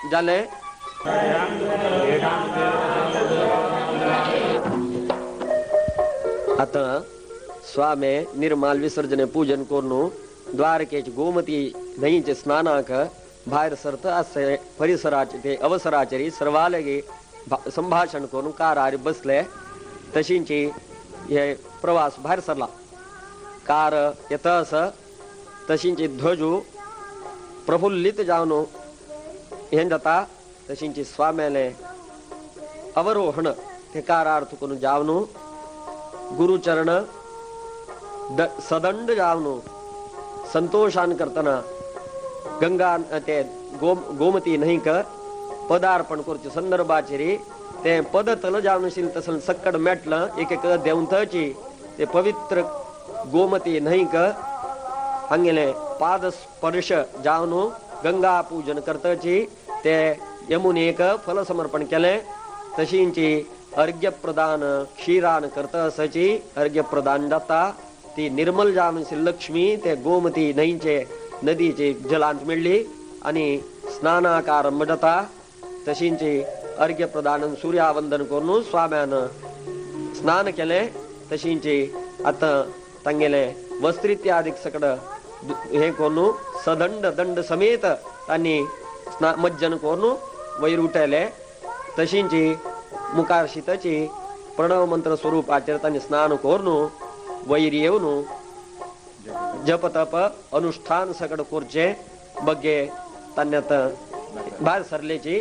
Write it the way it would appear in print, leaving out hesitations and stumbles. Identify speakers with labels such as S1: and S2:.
S1: जालें. आतां स्वामी निर्माल विसर्जने पूजन करून द्वारकेची गोमती न्हंयचे स्नानाक भायर सरता आसले परिसराचे ते अवसराचेर सर्वालगी संभाशण करून कारार बसले. तशींची हे प्रवास भायर सरला. कार येता आसा तशींची ध्वजू प्रफुल्लित जावन हें जाता. तशींची स्वाम्याले अवरोहण ते कारार करून जावन गुरुचरण सदंड जावन संतोषान करतना गंगा ते गोमती न्हंयक पदार्पण करचे संदर्भाचेर ते पद तल जावन तसं सक्कड मेटलं एक एक देवताची ते पवित्र गोमती न्हंयक हांगेले पाद स्पर्श जावन गंगा पूजन करताची ते यमुनेक फल समर्पण केलें. तशींची अर्घ्य प्रदान क्षीरान करता आसाची अर्घ्य प्रदान जाता. ती निर्मल जावन लक्ष्मी ते गोमती न्हंयचे नदीचे जलांत मेळ्ळी आनी स्नानाक आरंभ जाता. तशींची अर्घ्य प्रदान सूर्यावंदन करून स्वाम्यान स्नान केलें. तशींची आतां तांगेले वस्त्र इत्यादी सगळं हें करून सदंड दंड समेत तांणी मज्जन करून वयर उठयले. तशींची मुखार शिताची प्रणव मंत्र स्वरूपाचेर तांणी स्नान करून वयर येवन जप तप अनुष्ठान सगळं करचें बग्गे तांणी आतां भायर सरलेची.